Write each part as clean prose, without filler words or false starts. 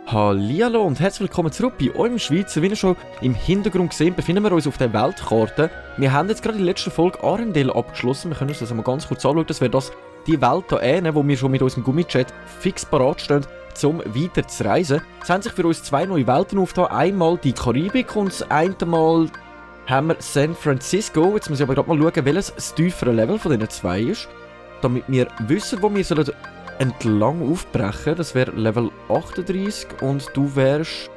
Hallihallo und herzlich willkommen zurück bei eurem Schweizer. Wie ihr schon im Hintergrund gesehen, befinden wir uns auf der Weltkarte. Wir haben jetzt gerade die letzte Folge Arendelle abgeschlossen. Wir können uns das einmal ganz kurz anschauen. Das wäre die Welt hier hinten, wo wir schon mit unserem Gummichat fix parat stehen, um weiter zu reisen. Es haben sich für uns zwei neue Welten aufgetan. Einmal die Karibik und das eine Mal haben wir San Francisco. Jetzt muss ich aber gerade mal schauen, welches das tiefere Level von diesen zwei ist, damit wir wissen, wo wir sollen entlang aufbrechen. Das wäre Level 38 und du wärst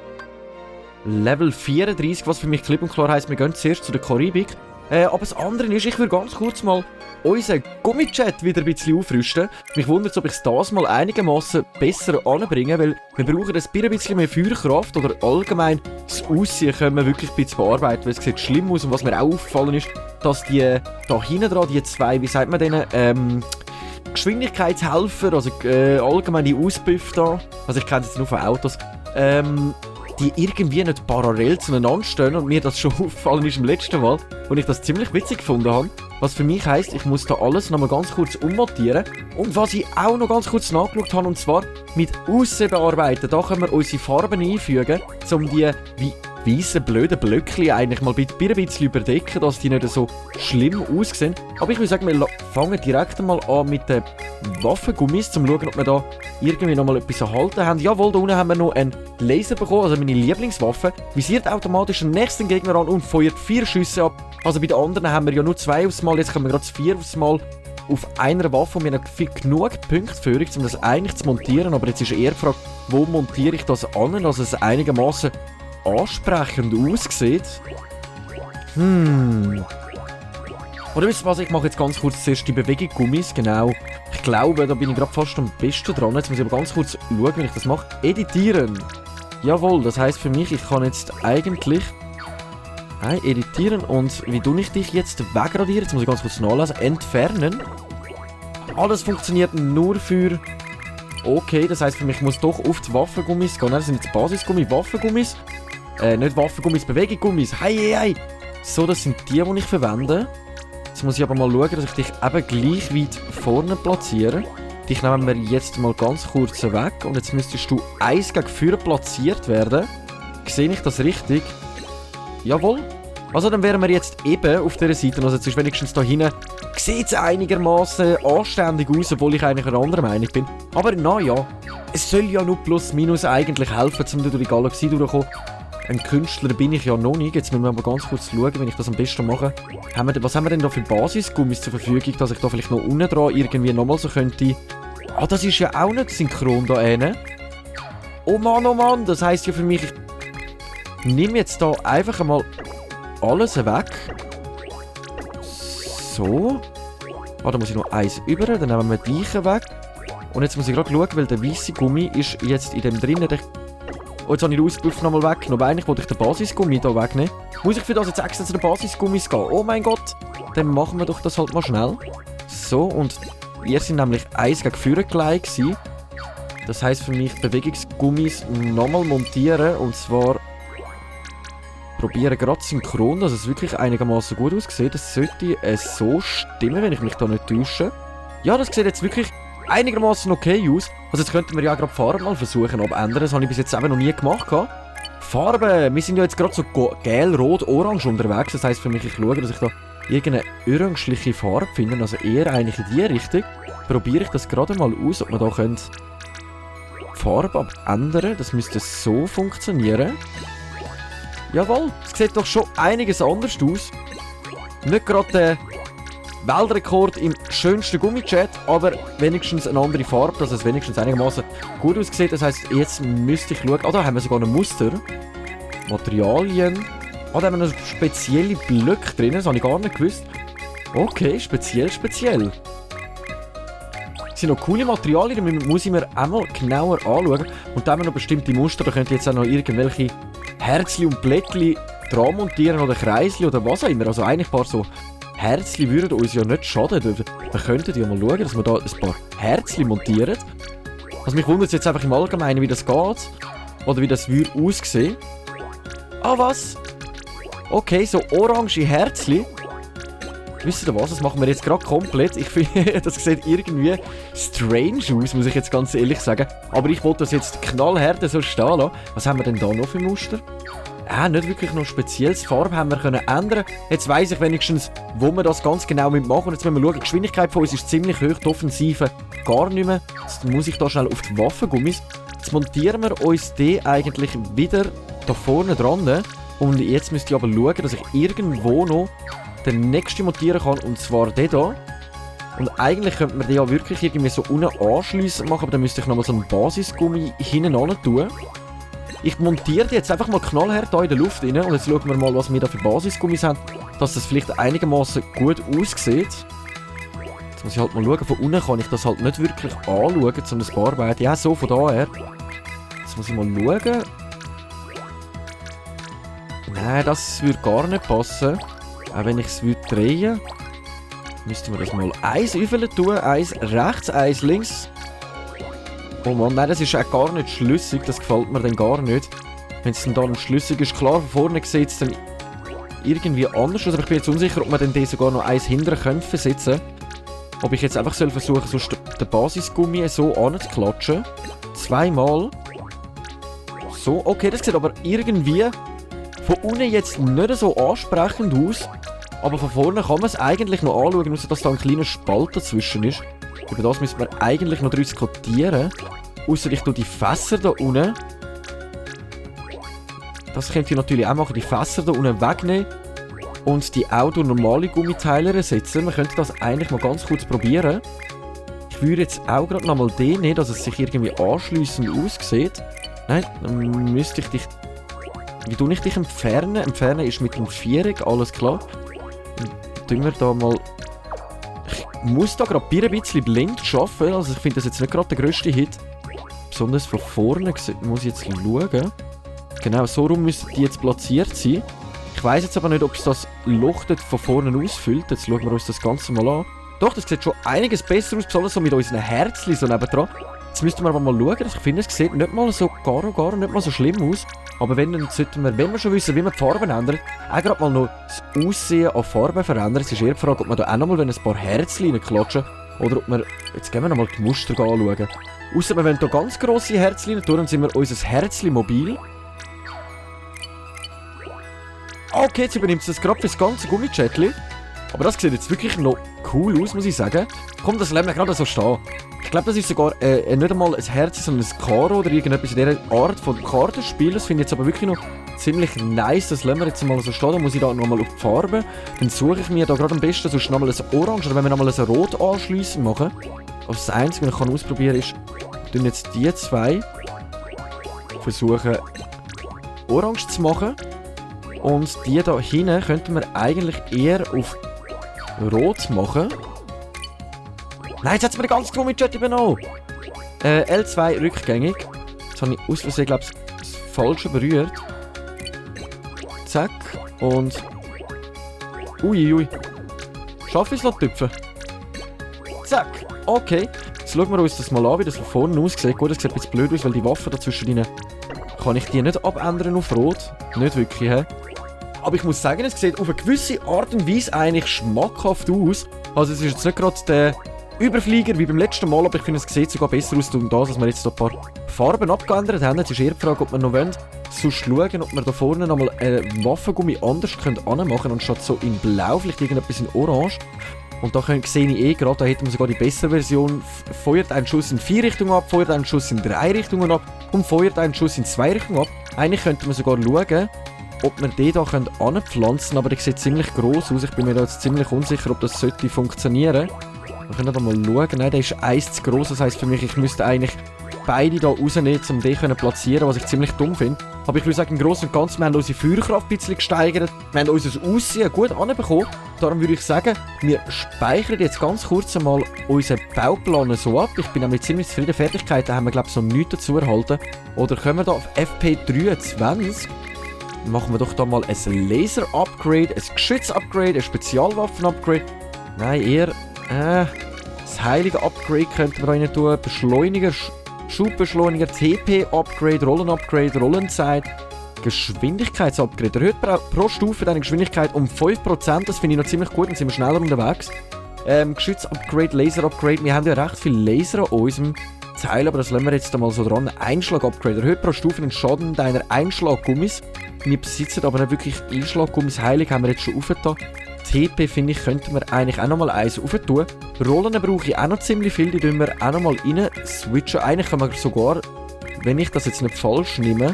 Level 34, was für mich klipp und klar heisst, wir gehen zuerst zu der Karibik. Aber das andere ist, ich würde ganz kurz mal unseren Gummichat wieder ein bisschen aufrüsten. Mich wundert, ob ich es das mal einigermaßen besser anbringe, weil wir brauchen ein bisschen mehr Feuerkraft oder allgemein das Aussehen können wir wirklich ein bisschen bearbeiten, weil es sieht schlimm aus und was mir auch aufgefallen ist, dass die da hinten dran, die zwei, wie sagt man denen, Geschwindigkeitshelfer, also allgemein die Auspuff da, also ich kenne es jetzt nur von Autos, die irgendwie nicht parallel zueinander stehen und mir das schon aufgefallen ist im letzten Mal und ich das ziemlich witzig gefunden habe. Was für mich heisst, ich muss da alles nochmal ganz kurz ummontieren. Und was ich auch noch ganz kurz nachgeschaut habe, und zwar mit Aussen bearbeiten, da können wir unsere Farben einfügen, um die wie weißen, blöden Blöckchen eigentlich mal ein bisschen überdecken, dass die nicht so schlimm aussehen. Aber ich würde sagen, wir fangen direkt mal an mit den Waffengummis, um zu schauen, ob wir da irgendwie noch mal etwas erhalten haben. Jawohl, da unten haben wir noch einen Laser bekommen, also meine Lieblingswaffe. Visiert automatisch den nächsten Gegner an und feuert 4 Schüsse ab. Also bei den anderen haben wir ja nur 2 aufs Mal, jetzt können wir gerade 4 aufs Mal auf einer Waffe und wir haben genug Punkte für, um das eigentlich zu montieren. Aber jetzt ist eher die Frage, wo montiere ich das an, dass es einigermaßen ansprechend aussieht. Oder wisst ihr was, ich mache jetzt ganz kurz zuerst die Bewegungsgummis, genau. Ich glaube, da bin ich gerade fast am besten dran. Jetzt muss ich aber ganz kurz schauen, wie ich das mache. Editieren. Jawohl, das heisst für mich, ich kann jetzt eigentlich editieren und wie tue ich dich jetzt wegradieren? Jetzt muss ich ganz kurz nachlesen. Entfernen. Alles funktioniert nur für... Okay, das heisst für mich, ich muss doch auf die Waffengummis gehen. Das sind jetzt Basisgummi, Waffengummis. Nicht Waffengummis, Bewegungsgummis. Hey. So, das sind die ich verwende. Jetzt muss ich aber mal schauen, dass ich dich eben gleich weit vorne platziere. Dich nehmen wir jetzt mal ganz kurz weg. Und jetzt müsstest du 1 gegen 4 platziert werden. Sehe ich das richtig? Jawohl. Also dann wären wir jetzt eben auf dieser Seite. Also jetzt ist wenigstens da hinten. Sieht es einigermaßen anständig aus, obwohl ich eigentlich einer anderen Meinung bin. Aber naja, es soll ja nur plus minus eigentlich helfen, um durch die Galaxie durchzukommen. Ein Künstler bin ich ja noch nicht. Jetzt müssen wir aber ganz kurz schauen, wenn ich das am besten mache. Was haben wir denn da für Basisgummis zur Verfügung, dass ich da vielleicht noch unten dran irgendwie nochmal so könnte... Ah, das ist ja auch nicht synchron da hinten. Oh Mann, das heisst ja für mich, ich nehme jetzt da einfach einmal alles weg. So. Ah, da muss ich noch eins über, dann nehmen wir die gleichen weg. Und jetzt muss ich gerade schauen, weil der weiße Gummi ist jetzt in dem drinnen. Oh, jetzt habe ich den Auspuff nochmal weggenommen. Aber eigentlich wollte ich den Basisgummi hier wegnehmen. Muss ich für das jetzt extra zu den Basisgummis gehen? Oh mein Gott! Dann machen wir doch das halt mal schnell. So, und wir sind nämlich 1 gegen 4 gleich gewesen. Das heisst für mich, Bewegungsgummis nochmal montieren. Und zwar probieren gerade synchron, dass es wirklich einigermaßen gut aussieht. Das sollte so stimmen, wenn ich mich da nicht täusche. Ja, das sieht jetzt wirklich einigermaßen okay aus. Also jetzt könnten wir ja gerade die Farbe mal versuchen abändern. Das habe ich bis jetzt eben noch nie gemacht. Farbe, wir sind ja jetzt gerade so gel, rot, orange unterwegs. Das heisst für mich, ich schaue, dass ich da irgendeine orangeliche Farbe finde. Also eher eigentlich in die Richtung. Probiere ich das gerade mal aus, ob man da die Farbe abändern. Das müsste so funktionieren. Jawohl, es sieht doch schon einiges anders aus. Nicht gerade der Weltrekord im schönsten Gummichat, aber wenigstens eine andere Farbe, dass es wenigstens einigermaßen gut aussieht. Das heisst, jetzt müsste ich schauen. Ah, da haben wir sogar ein Muster. Materialien. Ah, da haben wir noch spezielle Blöcke drin, das habe ich gar nicht gewusst. Okay, speziell. Es sind noch coole Materialien, die muss ich mir einmal genauer anschauen. Und da haben wir noch bestimmte Muster, da könnt ihr jetzt auch noch irgendwelche Herzli und Blättli dran montieren oder Kreisli oder was auch immer. Also eigentlich ein paar so Herzli würden uns ja nicht schaden. Wir könnten ja mal schauen, dass wir da ein paar Herzli montieren. Also mich wundert es jetzt einfach im Allgemeinen, wie das geht. Oder wie das würde aussehen. Ah, was? Okay, so orange Herzli. Wisst ihr was? Das machen wir jetzt gerade komplett. Ich finde, das sieht irgendwie strange aus, muss ich jetzt ganz ehrlich sagen. Aber ich wollte das jetzt knallhart so stehen lassen. Was haben wir denn da noch für Muster? Nicht wirklich noch spezielles. Farbe haben wir können ändern. Jetzt weiss ich wenigstens, wo wir das ganz genau machen. Und jetzt müssen wir schauen, die Geschwindigkeit von uns ist ziemlich hoch, die Offensive gar nicht mehr. Jetzt muss ich da schnell auf die Waffengummis. Jetzt montieren wir uns die eigentlich wieder da vorne dran. Und jetzt müsst ihr aber schauen, dass ich irgendwo noch den nächsten montieren kann, und zwar den hier. Und eigentlich könnte man den ja wirklich irgendwie so unten anschliessen machen, aber dann müsste ich nochmal so einen Basisgummi hinten ran tun. Ich montiere die jetzt einfach mal knallhart hier in der Luft rein und jetzt schauen wir mal, was wir da für Basisgummis haben, dass das vielleicht einigermaßen gut aussieht. Jetzt muss ich halt mal schauen, von unten kann ich das halt nicht wirklich anschauen, um das zu bearbeiten. Ja, so von daher. Jetzt muss ich mal schauen. Nein, das würde gar nicht passen. Auch wenn ich es drehen würde, müssten wir das mal eins öffnen tun. Eins rechts, eins links. Oh Mann, nein, das ist auch gar nicht schlüssig. Das gefällt mir dann gar nicht. Wenn es dann nicht schlüssig ist, klar, von vorne sieht es dann irgendwie anders aus. Aber ich bin jetzt unsicher, ob man dann den sogar noch eins hinterher könnte versetzen. Ob ich jetzt einfach versuchen soll, so den Basisgummi so anzuklatschen. Zweimal. So, okay, das sieht aber irgendwie von unten jetzt nicht so ansprechend aus. Aber von vorne kann man es eigentlich noch anschauen, außer dass da ein kleiner Spalt dazwischen ist. Über das müssen wir eigentlich noch diskutieren. Außer ich tue die Fässer da unten. Das könnt ihr natürlich auch machen, die Fässer da unten wegnehmen. Und die auch durch normale Gummiteile ersetzen. Wir könnten das eigentlich mal ganz kurz probieren. Ich würde jetzt auch gerade nochmal den nehmen, dass es sich irgendwie anschliessend aussieht. Nein, dann müsste ich dich... Wie tue ich dich entfernen? Entfernen ist mit dem Viereck, alles klar. Dann tun wir da mal... Ich muss da gerade ein bisschen blind arbeiten, also ich finde das jetzt nicht gerade der grösste Hit. Besonders von vorne muss ich jetzt schauen. Genau, so rum müssen die jetzt platziert sein. Ich weiss jetzt aber nicht, ob es das Loch dort von vorne ausfüllt. Jetzt schauen wir uns das Ganze mal an. Doch, das sieht schon einiges besser aus, besonders so mit unseren Herzchen so nebendran. Jetzt müssten wir aber mal schauen. Ich finde, es sieht nicht mal so gar nicht mal so schlimm aus. Aber wenn, dann sollten wir, wenn wir schon wissen, wie man die Farben ändert, auch gerade mal noch das Aussehen an Farben verändern. Es ist eher die Frage, ob wir da auch noch mal ein paar Herzchen reinklatschen oder ob wir... Jetzt gehen wir noch mal die Muster anschauen. Ausser wir wollen hier ganz grosse Herzchen tun, dann sind wir unser Herzchen mobil. Okay, jetzt übernimmt es das gerade für das ganze Gummichatli. Aber das sieht jetzt wirklich noch cool aus, muss ich sagen. Komm, das lassen wir gerade so stehen. Ich glaube, das ist sogar nicht einmal ein Herz, sondern ein Karo oder irgendetwas in dieser Art von Kartenspiel. Das finde ich jetzt aber wirklich noch ziemlich nice. Das lassen wir jetzt mal so stehen. Dann muss ich da nochmal auf die Farbe. Dann suche ich mir da gerade am besten sonst nochmal ein Orange oder wenn wir nochmal ein Rot anschliessen machen. Also das Einzige, was ich ausprobieren kann, ist, dann jetzt die zwei versuchen Orange zu machen. Und die da hinten könnten wir eigentlich eher auf Rot machen. Nein, jetzt hat es mir den ganzen Gummichat übernommen. L2 rückgängig. Jetzt habe ich aus Versehen, glaube ich, das Falsche berührt. Zack. Und... Uiuiui. Schaffe ich es noch tüpfen? Zack. Okay. Jetzt schauen wir uns das mal an, wie das von vorne aussieht. Gut, das sieht ein bisschen blöd aus, weil die Waffe dazwischen rein... Kann ich die nicht abändern auf Rot? Nicht wirklich, hä? Aber ich muss sagen, es sieht auf eine gewisse Art und Weise eigentlich schmackhaft aus. Also es ist jetzt nicht gerade der Überflieger wie beim letzten Mal, aber ich finde, es sieht sogar besser aus als das, dass wir jetzt ein paar Farben abgeändert haben. Jetzt ist eher die Frage, ob wir noch wollen, sonst schauen, ob wir da vorne nochmal einen Waffengummi anders anmachen können, anstatt so in Blau, vielleicht irgendetwas in Orange. Und da sehe ich eh gerade, da hätten wir sogar die bessere Version. Feuert einen Schuss in 4 Richtungen ab, feuert einen Schuss in 3 Richtungen ab und feuert einen Schuss in 2 Richtungen ab. Eigentlich könnte man sogar schauen, ob wir den hier anpflanzen können, aber der sieht ziemlich gross aus. Ich bin mir da jetzt ziemlich unsicher, ob das sollte funktionieren. Wir können aber mal schauen. Nein, der ist eins zu gross. Das heisst für mich, ich müsste eigentlich beide hier rausnehmen, um den zu platzieren, was ich ziemlich dumm finde. Aber ich würde sagen, im Großen und Ganzen, wir haben unsere Feuerkraft ein bisschen gesteigert. Wir haben unser Aussehen gut anbekommen. Darum würde ich sagen, wir speichern jetzt ganz kurz einmal unseren Bauplan so ab. Ich bin nämlich ziemlich zufrieden. Fertigkeiten haben wir, glaube ich, so nichts dazu erhalten. Oder können wir da auf FP23... Machen wir doch da mal ein Laser-Upgrade, ein Geschütz-Upgrade, ein Spezialwaffen-Upgrade. Nein, eher das heilige Upgrade könnten wir da rein tun. Beschleuniger, Schubbeschleuniger, TP-Upgrade, Rollen-Upgrade, Rollenzeit. Geschwindigkeitsupgrade. Erhöht pro Stufe deine Geschwindigkeit um 5%. Das finde ich noch ziemlich gut, dann sind wir schneller unterwegs. Geschütz-Upgrade, Laser-Upgrade. Wir haben ja recht viel Laser an unserem Teil, aber das lassen wir jetzt mal so dran. Einschlag-Upgrade. Erhöht pro Stufe den Schaden deiner Einschlaggummis. Wir besitzen aber nicht wirklich Einschlaggummis. Heilig haben wir jetzt schon aufgetan. TP, finde ich, könnten wir eigentlich auch nochmal eins aufentun. Rollen brauche ich auch noch ziemlich viel, die tun wir auch nochmal rein switchen. Eigentlich können wir sogar, wenn ich das jetzt nicht falsch nehme,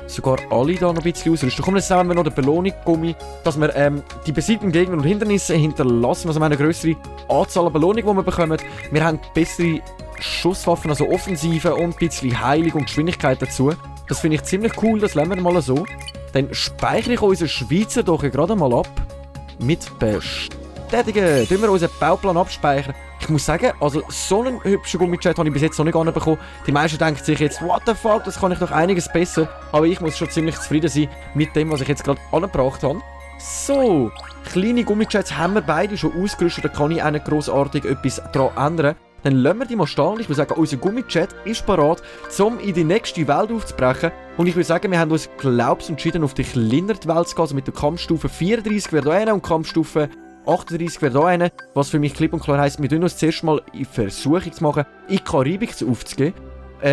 sogar alle da noch ein bisschen ausrüsten. Komm, jetzt nehmen wir noch den Belohnung-Gummi, dass wir die besiegten Gegner und Hindernisse hinterlassen. Also wir haben eine grössere Anzahl an Belohnungen, die wir bekommen. Wir haben bessere Schusswaffen, also Offensive und ein bisschen Heilung und Geschwindigkeit dazu. Das finde ich ziemlich cool, das lassen wir mal so. Dann speichere ich unseren Schweizer doch gerade mal ab. Mit bestätigen. Tun wir unseren Bauplan abspeichern. Ich muss sagen, also so einen hübschen Gummijet habe ich bis jetzt noch nicht anbekommen. Die meisten denken sich jetzt, what the fuck, das kann ich doch einiges besser. Aber ich muss schon ziemlich zufrieden sein mit dem, was ich jetzt gerade angebracht habe. So, kleine Gummijets haben wir beide schon ausgerüstet. Da kann ich auch nicht grossartig etwas daran ändern. Dann lassen wir die mal stehen. Ich würde sagen, unser Gummijet ist bereit, um in die nächste Welt aufzubrechen. Und ich würde sagen, wir haben uns, glaube ich, entschieden, auf die kleinere Welt zu gehen. Also mit der Kampfstufe 34 wäre da eine und Kampfstufe 38 wäre da eine. Was für mich klipp und klar heisst, wir tun uns zuerst mal in Versuchung zu machen, in die Karibik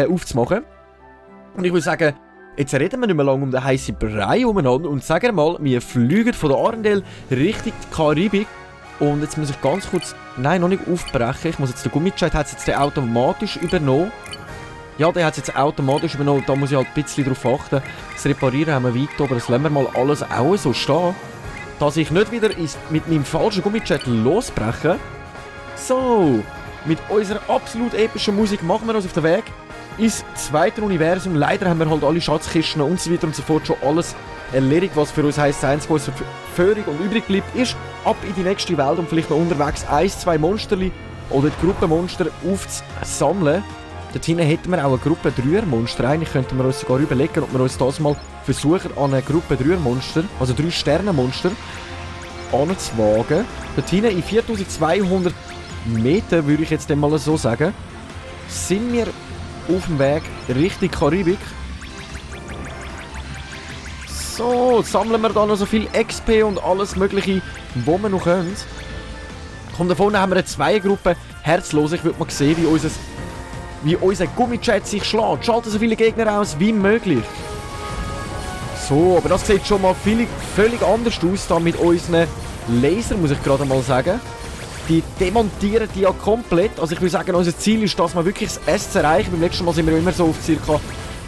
aufzumachen. Und ich würde sagen, jetzt reden wir nicht mehr lange um den heißen Brei umeinander und sagen mal, wir fliegen von der Arendelle Richtung die Karibik. Und jetzt muss ich ganz kurz, nein, noch nicht aufbrechen. Ich muss jetzt, der Gummijet hat es jetzt automatisch übernommen. Ja, der hat es jetzt automatisch übernommen. Da muss ich halt ein bisschen drauf achten. Das Reparieren haben wir weit, aber das lassen wir mal alles auch so stehen. Dass ich nicht wieder mit meinem falschen Gummijet losbreche. So, mit unserer absolut epischen Musik machen wir uns auf den Weg ins zweite Universum. Leider haben wir halt alle Schatzkisten und so weiter und so fort schon alles erledigt, was für uns heisst, das Einzige, was völlig und übrig bleibt, ist ab in die nächste Welt und vielleicht noch unterwegs 1, 2 Monsterli oder die Gruppe Monster aufzusammeln. Dort hinten hätten wir auch eine Gruppe 3er Monster. Eigentlich könnten wir uns sogar überlegen, ob wir uns das mal versuchen, an eine Gruppe 3er Monster, also 3 Sterne Monster, anzuwagen. Dort hinten in 4200 Meter, würde ich jetzt mal so sagen, sind wir auf dem Weg Richtung Karibik. So, sammeln wir da noch so viel XP und alles mögliche, wo wir noch können. Kommt da vorne haben wir eine Zweiergruppe Herzlos. Ich würde mal sehen, wie unser Gummijet sich schlägt. Schalten so viele Gegner aus wie möglich. So, aber das sieht schon mal völlig anders aus da mit unseren Lasern, muss ich gerade mal sagen. Die demontieren die ja komplett. Also ich würde sagen, unser Ziel ist, dass wir wirklich das S zu erreichen. Beim letzten Mal sind wir immer so auf ca.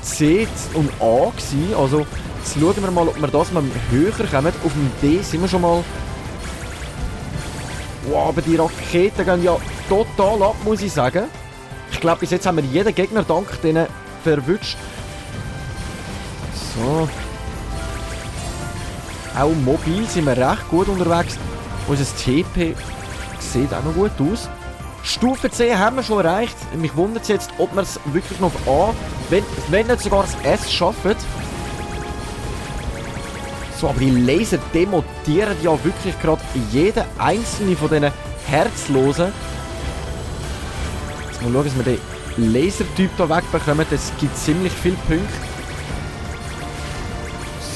C und A gewesen. Also jetzt schauen wir mal, ob wir das mal höher kommen. Auf dem D sind wir schon mal. Wow, aber die Raketen gehen ja total ab, muss ich sagen. Ich glaube, bis jetzt haben wir jeden Gegner dank denen verwünscht. So. Auch mobil sind wir recht gut unterwegs. Unser TP sieht auch noch gut aus. Stufe C haben wir schon erreicht. Mich wundert es jetzt, ob wir es wirklich noch auf A, wenn nicht sogar das S schaffen. So, aber die Laser demontieren ja wirklich gerade jeden einzelnen von diesen Herzlosen. Jetzt mal schauen, dass wir den Lasertyp hier wegbekommen. Das gibt ziemlich viele Punkte.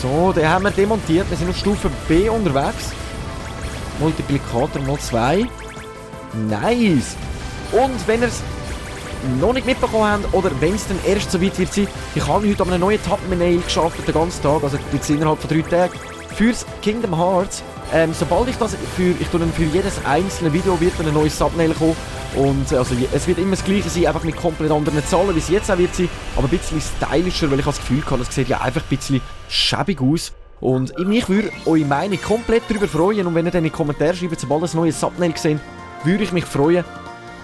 So, den haben wir demontiert. Wir sind auf Stufe B unterwegs. Multiplikator mal 2. Nice! Und wenn ihr es noch nicht mitbekommen habt, oder wenn es dann erst so weit wird sein, ich habe heute an einem neuen Thumbnail geschafft, den ganzen Tag, also jetzt innerhalb von 3 Tagen, fürs Kingdom Hearts. Sobald ich das ich tue dann für jedes einzelne Video wird dann ein neues Thumbnail kommen. Und also es wird immer das gleiche sein, einfach mit komplett anderen Zahlen, wie es jetzt auch wird sein, aber ein bisschen stylischer, weil ich das Gefühl habe, das sieht ja einfach ein bisschen schäbig aus. Und ich würde eure Meinung komplett darüber freuen, und wenn ihr dann in die Kommentare schreibt, sobald ihr ein neues Thumbnail seht, würde ich mich freuen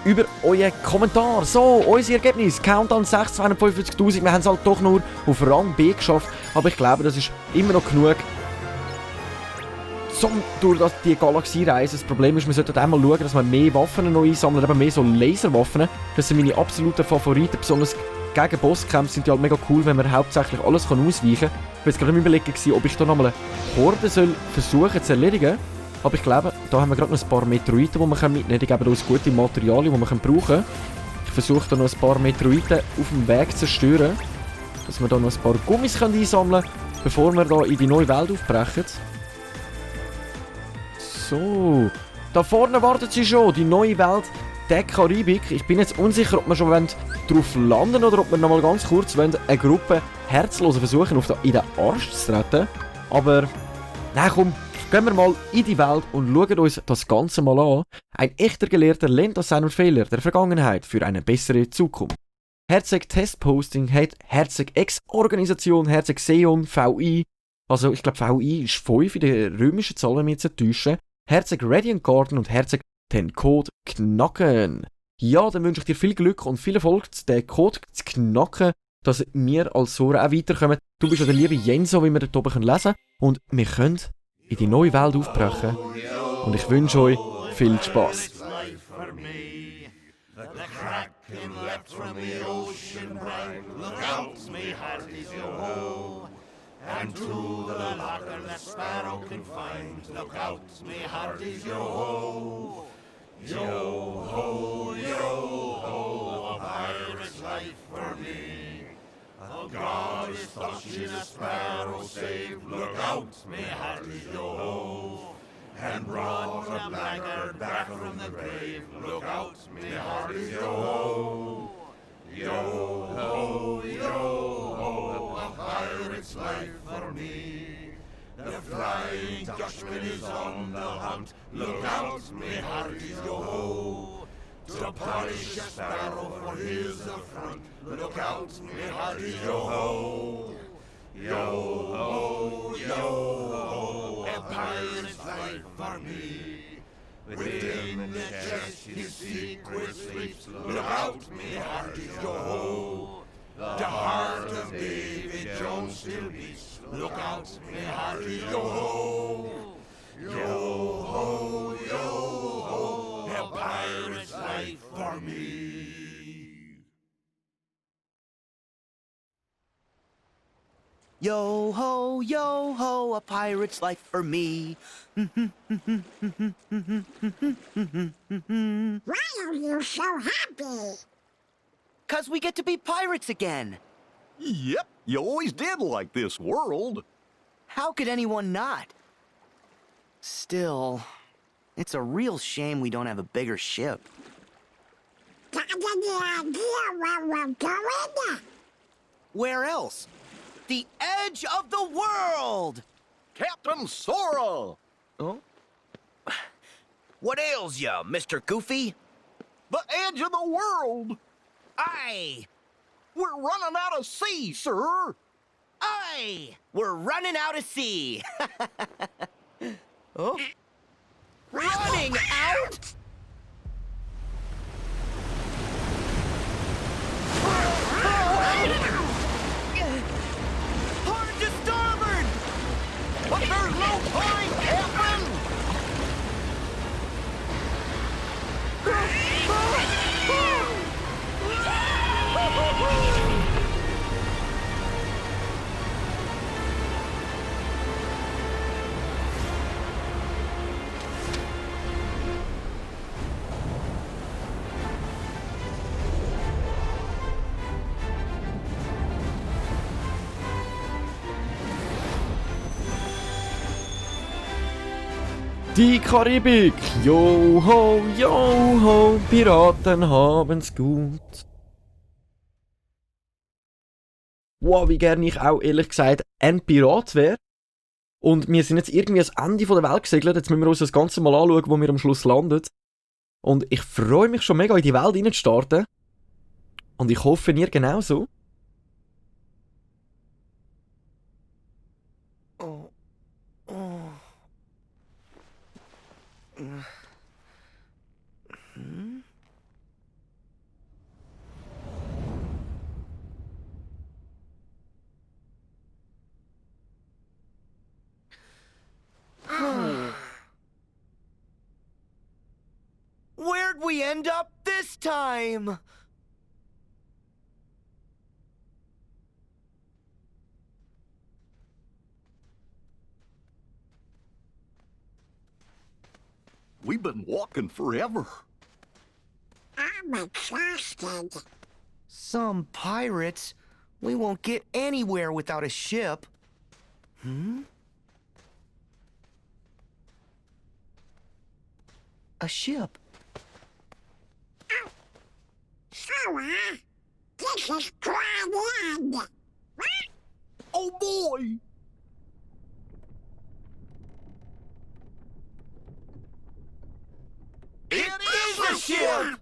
über euren Kommentar. So, unser Ergebnis, Countdown 645'000, wir haben es halt doch nur auf Rang B geschafft, aber ich glaube, das ist immer noch genug, durch die Galaxie reisen. Das Problem ist, wir sollten einmal schauen, dass wir mehr Waffen noch einsammeln, aber mehr so Laserwaffen. Das sind meine absoluten Favoriten, besonders gegen Bosskämpfe sind die halt mega cool, wenn man hauptsächlich alles ausweichen kann. Ich war jetzt gerade überlegen, ob ich da nochmal eine Horde versuchen zu erledigen. Aber ich glaube, da haben wir gerade noch ein paar Meteoriten, die wir mitnehmen können. Die geben uns gute Materialien, die wir brauchen können. Ich versuche da noch ein paar Meteoriten auf dem Weg zu zerstören, dass wir da noch ein paar Gummis einsammeln können. bevor wir hier in die neue Welt aufbrechen. So, da vorne wartet sie schon, die neue Welt der Karibik. Ich bin jetzt unsicher, ob wir schon drauf landen oder ob wir noch mal ganz kurz eine Gruppe Herzloser versuchen, in den Arsch zu treten. Aber, nein komm, gehen wir mal in die Welt und schauen uns das Ganze mal an. Ein echter Gelehrter lernt aus seinen Fehlern der Vergangenheit für eine bessere Zukunft. Herzog Testposting hat Herzog X-Organisation, Herzog Seon, VI. Also ich glaube VI ist 5 in der römischen Zahl, wenn wir jetzt täuschen. Herzog Radiant Garden und Herzog den Code knacken. Ja, dann wünsche ich dir viel Glück und viel Erfolg, den Code zu knacken, dass wir als Sora auch weiterkommen. Du bist ja der liebe Jenso, wie wir dort oben lesen können. Und wir können in die neue Welt aufbrechen. Und ich wünsche euch viel Spaß. And to the locker that sparrow can find, look out, me hearties, yo-ho! Yo-ho, yo-ho, a pirate's life for me. A god is touching a sparrow save, look out, me hearties, yo-ho! And brought a blackguard back from the grave, look out, me hearties, yo-ho! Yo-ho, yo-ho, a pirate's life for me. The Flying Dutchman is on the hunt, look out, me hearties, yo-ho. To punish a sparrow for his affront, look out, me hearties, yo-ho. Yo-ho, yo-ho, a pirate's life for me. Within the chest his secret sleeps, look out, me hearties, yo-ho. The heart of David Jones still beats, look out, me hearties, yo-ho. Yo-ho, yo-ho, a pirate's life for me. Yo ho, a pirate's life for me. Why are you so happy? 'Cause we get to be pirates again. Yep, you always did like this world. How could anyone not? Still, it's a real shame we don't have a bigger ship. Got any idea where we're going? Where else? The edge of the world! Captain Sora! What ails ya, Mr. Goofy? The edge of the world! Aye! We're running out of sea, sir! Aye! We're running out of sea! Oh? Running out? Hard to starboard! But there's no time, Captain! Die Karibik! Joho, joho, Piraten haben's gut. Wow, wie gerne ich auch ehrlich gesagt ein Pirat wäre. Und wir sind jetzt irgendwie ans Ende der Welt gesegelt. Jetzt müssen wir uns das Ganze mal anschauen, wo wir am Schluss landet. Und ich freue mich schon mega in die Welt reinzustarten. Und ich hoffe, ihr genauso. Where'd we end up this time? We've been walking forever. I'm exhausted. Some pirates? We won't get anywhere without a ship. A ship. So, this is Grand End. Oh boy! It is a ship!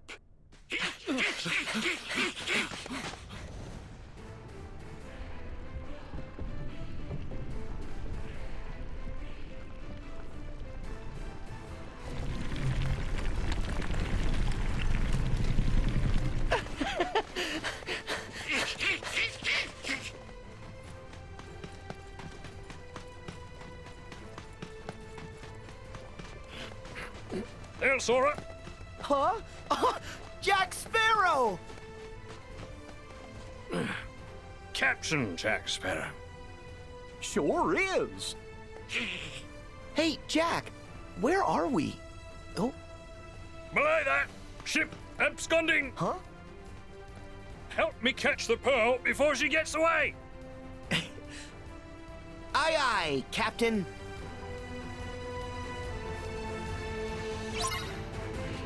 There, Sora. Huh? Jack Sparrow! Captain Jack Sparrow. Sure is. Hey, Jack, where are we? Oh, Belay that! Ship absconding! huh? Help me catch the pearl before she gets away! Aye, aye, Captain.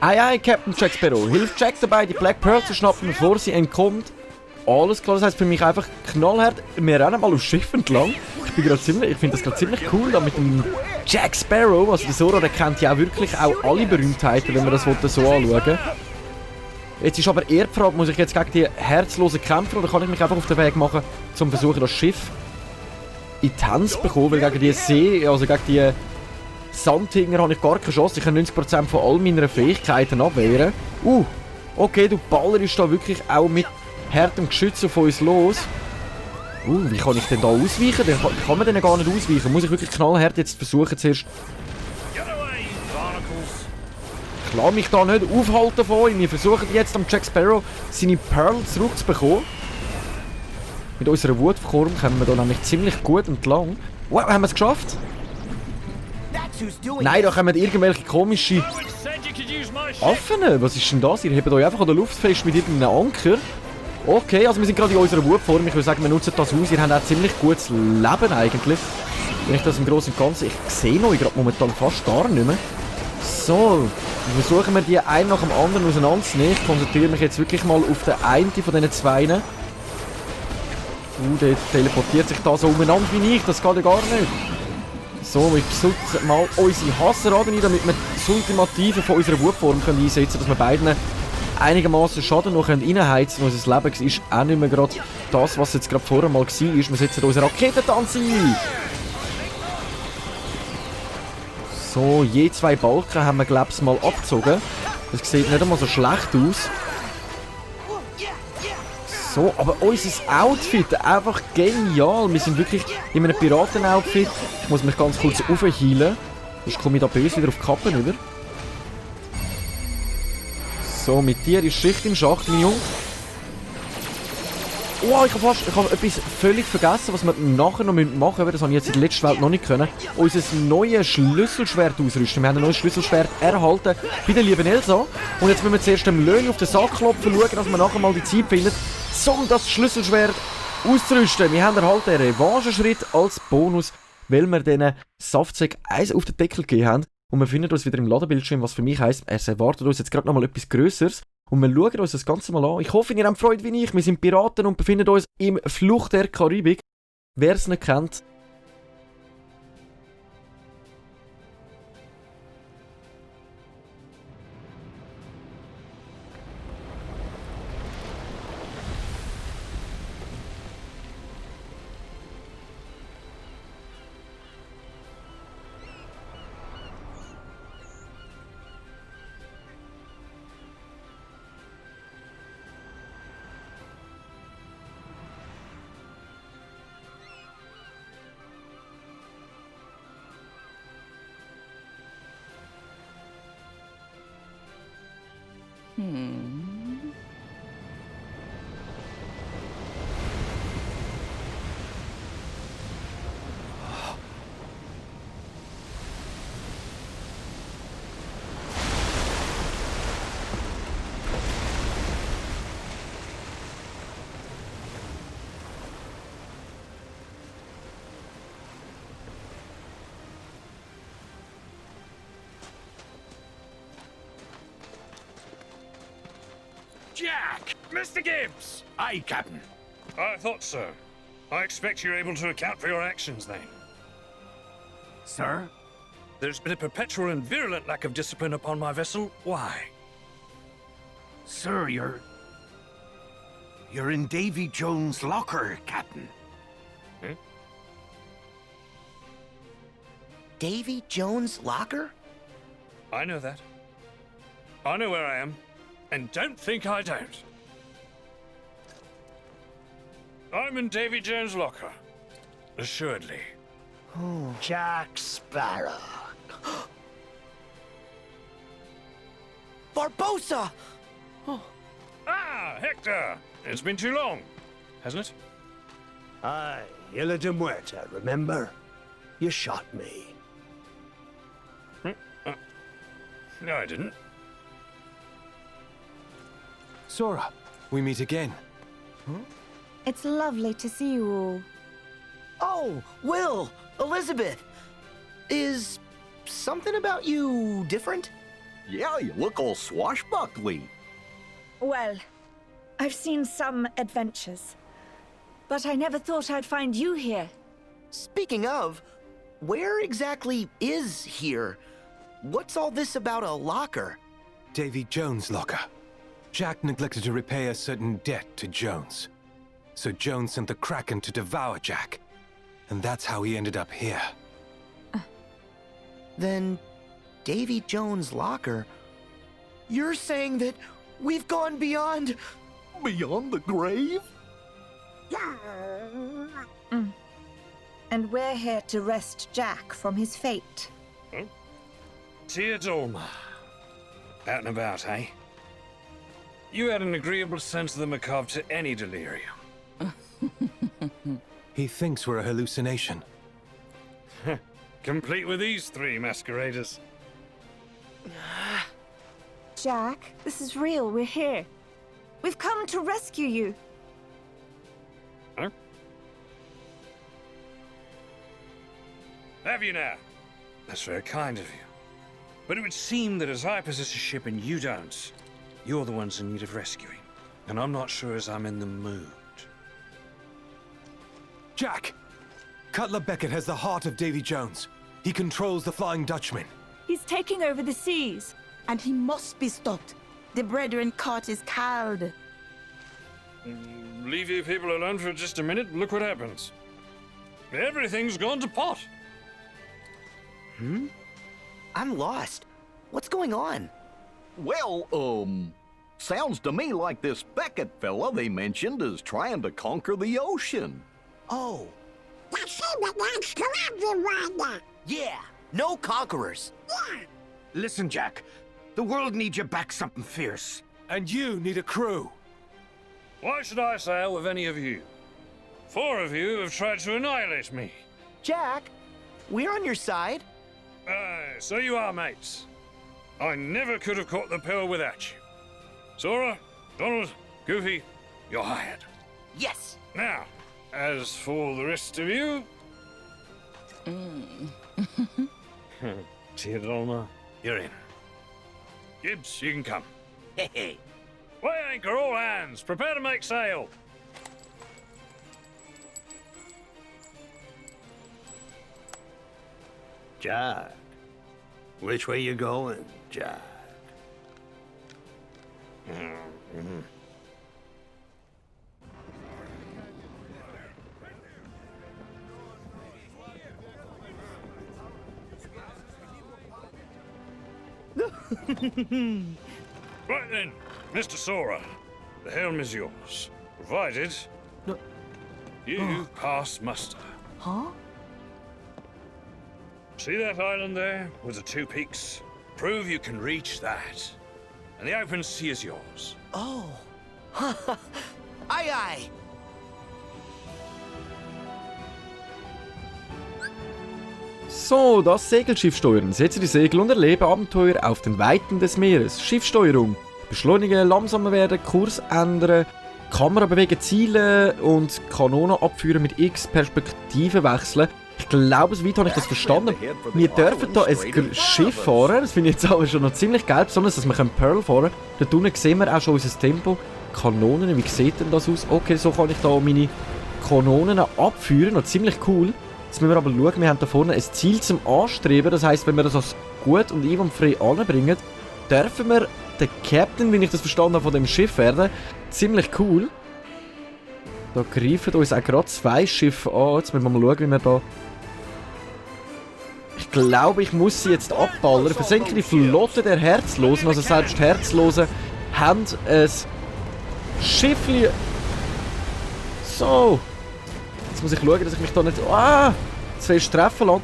Ei, Captain Jack Sparrow. Hilft Jack dabei, die Black Pearl zu schnappen, bevor sie entkommt. Alles klar, das heisst für mich einfach knallhart, wir rennen mal aufs Schiff entlang. Ich finde das gerade ziemlich cool, da mit dem Jack Sparrow. Also der Sora, der kennt ja auch wirklich auch alle Berühmtheiten, wenn man das so anschauen. Jetzt ist aber eher die Frage, muss ich jetzt gegen die herzlosen Kämpfer oder kann ich mich einfach auf den Weg machen, zum versuchen, das Schiff in die Hände zu bekommen, weil gegen die See, also gegen die Sandhinger habe ich gar keine Chance. Ich kann 90% von all meinen Fähigkeiten abwehren. Okay, du ballerst da wirklich auch mit hartem Geschütz auf uns los. Wie kann ich denn da ausweichen? Kann man denn gar nicht ausweichen? Muss ich wirklich knallhart jetzt versuchen zuerst... Get away, you barnacles! Ich lasse mich da nicht aufhalten von euch. Wir versuchen jetzt am Jack Sparrow seine Pearl zurückzubekommen. Mit unserer Wutform kommen wir da nämlich ziemlich gut entlang. Wow, haben wir es geschafft? That's who's doing Nein, da this. kommen irgendwelche komischen I said you could use my ship! Affen. Was ist denn das? Ihr hebt euch einfach an der Luft fest mit irgendeinem Anker. Okay, also wir sind gerade in unserer Wutform. Ich würde sagen, wir nutzen das aus. Ihr habt auch ziemlich gutes Leben eigentlich. Wenn ich das im Großen und Ganzen... Ich sehe euch gerade momentan fast gar nicht mehr. So, versuchen wir die einen nach dem anderen auseinanderzunehmen. Ich konzentriere mich jetzt wirklich mal auf den einen von diesen zwei. Der teleportiert sich da so umeinander wie ich. Das geht ja gar nicht. So, wir benutzen mal unsere Hasserraden ein, damit wir das Ultimative von unserer Wutform einsetzen können, dass wir beiden einigermaßen Schaden noch reinheizen. Unser Leben ist auch nicht mehr gerade das, was jetzt gerade vorher mal war. Wir setzen unsere Raketentanz ein. So, je 2 Balken haben wir, glaube ich, mal abgezogen. Das sieht nicht einmal so schlecht aus. So, aber unser Outfit, einfach genial. Wir sind wirklich in einem Piraten-Outfit. Ich muss mich ganz kurz aufheilen. Sonst komme ich da böse wieder auf die Kappe über. So, mit dir ist Schicht im Schacht, mein Junge. Oh, ich habe etwas völlig vergessen, was wir nachher noch machen müssen. Das habe ich jetzt in der letzten Welt noch nicht können. Unser neues Schlüsselschwert ausrüsten. Wir haben ein neues Schlüsselschwert erhalten bei der lieben Elsa. Und jetzt müssen wir zuerst dem Löwen auf den Sack klopfen, schauen, dass wir nachher mal die Zeit finden, um das Schlüsselschwert auszurüsten. Wir haben erhalten einen Revancheschritt als Bonus, weil wir diesen Saftsäck eins auf den Deckel gegeben haben. Und wir finden uns wieder im Ladebildschirm, was für mich heisst, es erwartet uns jetzt gerade noch mal etwas Grösseres. Und wir schauen uns das Ganze mal an. Ich hoffe, ihr habt Freude wie ich. Wir sind Piraten und befinden uns im Fluch der Karibik. Wer es nicht kennt, Jack! Mr. Gibbs! Aye, Captain. I thought so. I expect you're able to account for your actions then. Sir? There's been a perpetual and virulent lack of discipline upon my vessel. Why? Sir, you're in Davy Jones' locker, Captain. Davy Jones' locker? I know that. I know where I am. And don't think I don't. I'm in Davy Jones' locker. Assuredly. Jack Sparrow. Barbossa! Ah, Hector! It's been too long, hasn't it? Aye, Isla de Muerta, remember? You shot me. No, I didn't. Sora, we meet again. It's lovely to see you all. Oh, Will! Elizabeth! Is something about you different? Yeah, you look all swashbuckly. Well, I've seen some adventures, but I never thought I'd find you here. Speaking of, where exactly is here? What's all this about a locker? Davy Jones' locker. Jack neglected to repay a certain debt to Jones. So Jones sent the Kraken to devour Jack. And that's how he ended up here. Then, Davy Jones' locker? You're saying that we've gone beyond... Beyond the grave? And we're here to wrest Jack from his fate. Teodolma. Out and about, eh? You had an agreeable sense of the macabre to any delirium. He thinks we're a hallucination. Complete with these three masqueraders. Jack, this is real. We're here. We've come to rescue you. Huh? Have you now? That's very kind of you. But it would seem that as I possess a ship and you don't, you're the ones in need of rescuing. And I'm not sure as I'm in the mood. Jack! Cutler Beckett has the heart of Davy Jones. He controls the Flying Dutchman. He's taking over the seas. And he must be stopped. The brethren caught is called. Leave you people alone for just a minute, look what happens. Everything's gone to pot. I'm lost. What's going on? Well, sounds to me like this Beckett fella they mentioned is trying to conquer the ocean. Oh, That's him that wants to everyone. yeah. No conquerors. Listen, Jack. The world needs you back something fierce. And you need a crew. Why should I sail with any of you? 4 of you have tried to annihilate me. Jack, we're on your side. So you are, mates. I never could have caught the pill without you. Sora, Donald, Goofy, you're hired. Yes. Now, as for the rest of you... Teodolma, you're in. Gibbs, you can come. Hey. Weigh anchor, all hands. Prepare to make sail. Jack. Which way you going, Jack? Right then, Mr. Sora, the helm is yours, provided you pass muster. Huh? See that island there with the 2 peaks? Prove you can reach that, and the open sea is yours. Oh. Aye, aye. So, das Segelschiff steuern. Setze die Segel und erlebe Abenteuer auf den Weiten des Meeres. Schiffssteuerung. Beschleunigen, langsamer werden, Kurs ändern, Kamera bewegen, Ziele und Kanonen abführen mit X, Perspektive wechseln. Ich glaube, soweit habe ich das verstanden. Wir dürfen hier ein Schiff fahren. Das finde ich jetzt aber schon noch ziemlich geil. Besonders, dass wir Pearl fahren können. Dort unten sehen wir auch schon unser Tempo. Kanonen, wie sieht denn das aus? Okay, so kann ich da meine Kanonen abführen. Noch ziemlich cool. Jetzt müssen wir aber schauen, wir haben da vorne ein Ziel zum Anstreben. Das heisst, wenn wir das als gut und einwandfrei anbringen, dürfen wir der Captain, wie ich das verstanden habe, von dem Schiff werden. Ziemlich cool. Da greifen uns auch gerade 2 Schiffe an. Jetzt müssen wir mal schauen, wie wir da... Ich glaube, ich muss sie jetzt abballern. Versenken die Flotte der Herzlosen. Also selbst Herzlose haben ein Schiffli... So. Jetzt muss ich schauen, dass ich mich da nicht... zu fest treffen lasse.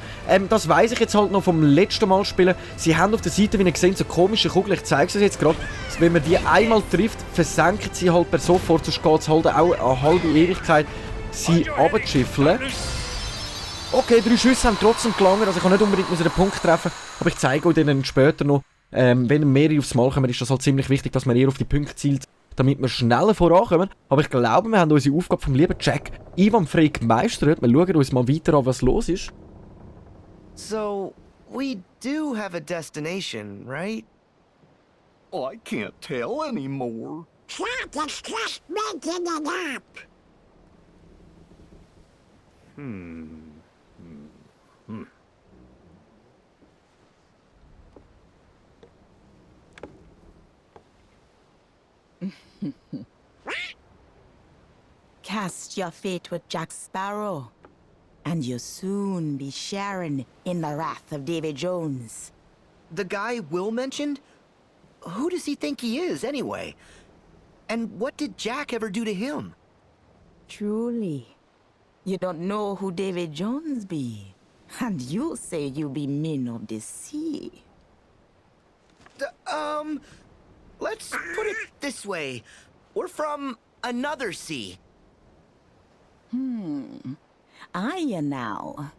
Das weiss ich jetzt halt noch vom letzten Mal spielen. Sie haben auf der Seite, wie ihr seht, so komische Kugeln. Ich zeige es euch jetzt gerade. Wenn man die einmal trifft, versenken sie halt per sofort. Sonst geht es halt auch eine halbe Ewigkeit, sie runterzuschiffeln. Okay, 3 Schüsse haben trotzdem gelangen. Also ich kann nicht unbedingt den Punkt treffen. Aber ich zeige euch dann später noch. Wenn mehrere aufs Mal kommen, ist das halt ziemlich wichtig, dass man eher auf die Punkte zielt, damit wir schneller vorankommen. Aber ich glaube, wir haben unsere Aufgabe vom lieben Jack einwandfrei gemeistert. Wir schauen uns mal weiter an, was los ist. So, we do have a destination, right? I can't tell anymore. That is just making it up. Cast your fate with Jack Sparrow, and you'll soon be sharing in the wrath of Davy Jones. The guy Will mentioned? Who does he think he is, anyway? And what did Jack ever do to him? Truly, you don't know who Davy Jones be, and you say you be men of the sea. Let's put it this way. We're from another sea. Aye, now.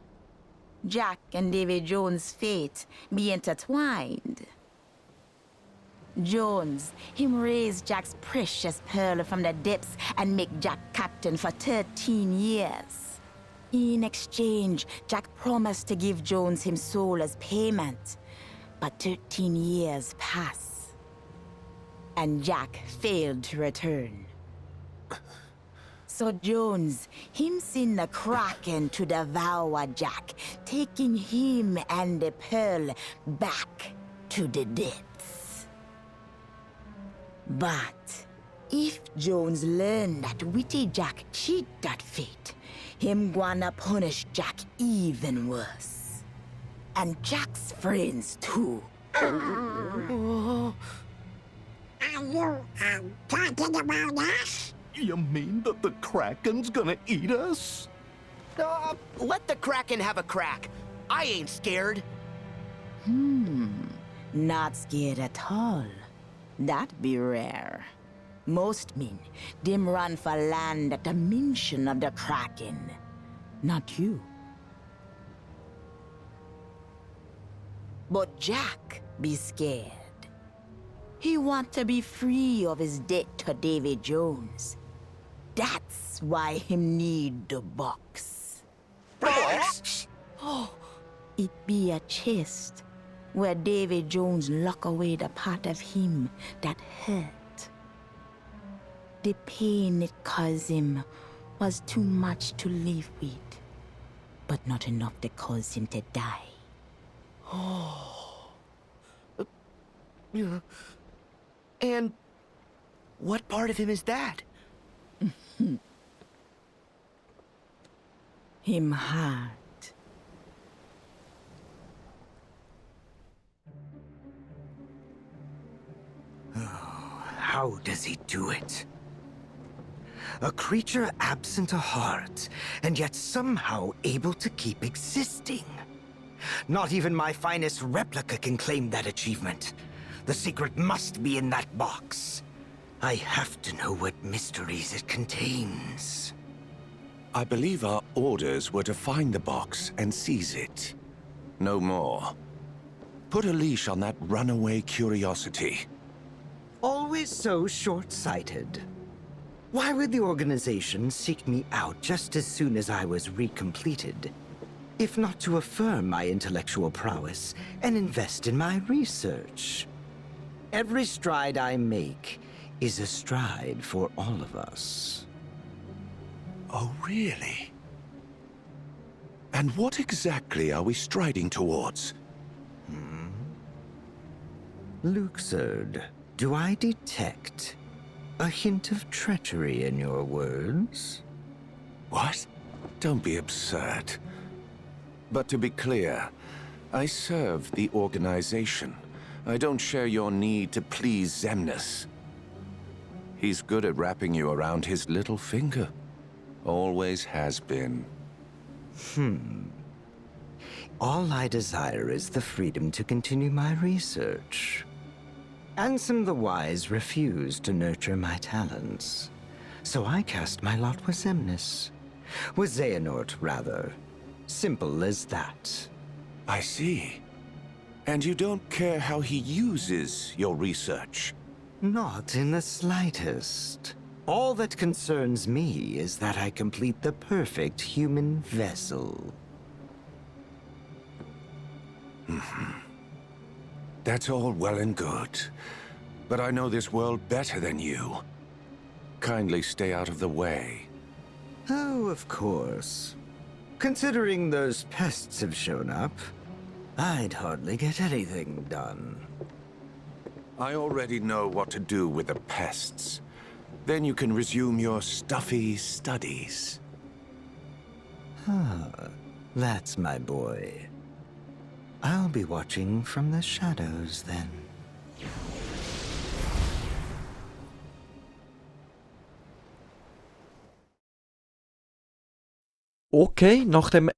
Jack and Davy Jones' fate be intertwined. Jones, him raise Jack's precious pearl from the depths and make Jack captain for 13 years. In exchange, Jack promised to give Jones him soul as payment. But 13 years pass, and Jack failed to return. So Jones, him send the Kraken to devour Jack, taking him and the pearl back to the depths. But if Jones learned that witty Jack cheat that fate, him gonna punish Jack even worse. And Jack's friends too. Are you talking about us? You mean that the Kraken's gonna eat us? Let the Kraken have a crack. I ain't scared. Not scared at all. That be rare. Most men, them run for land at the mention of the Kraken. Not you. But Jack be scared. He want to be free of his debt to Davy Jones. That's why him need the box. Box? It be a chest where Davy Jones lock away the part of him that hurt. The pain it caused him was too much to live with, but not enough to cause him to die. And what part of him is that? Him heart. How does he do it? A creature absent a heart, and yet somehow able to keep existing. Not even my finest replica can claim that achievement. The secret must be in that box. I have to know what mysteries it contains. I believe our orders were to find the box and seize it. No more. Put a leash on that runaway curiosity. Always so short-sighted. Why would the organization seek me out just as soon as I was recompleted? if not to affirm my intellectual prowess and invest in my research. Every stride I make is a stride for all of us. Oh, really? And what exactly are we striding towards? Luxord, do I detect a hint of treachery in your words? What? Don't be absurd. But to be clear, I serve the organization. I don't share your need to please Xemnas. He's good at wrapping you around his little finger. Always has been. All I desire is the freedom to continue my research. Ansem the Wise refused to nurture my talents, so I cast my lot with Xemnas. With Xehanort, rather. Simple as that. I see. And you don't care how he uses your research? Not in the slightest. All that concerns me is that I complete the perfect human vessel. That's all well and good. But I know this world better than you. Kindly stay out of the way. Oh, of course. Considering those pests have shown up, I'd hardly get anything done. I already know what to do with the pests. Then you can resume your stuffy studies. That's my boy. I'll be watching from the shadows then. Okay, nach dem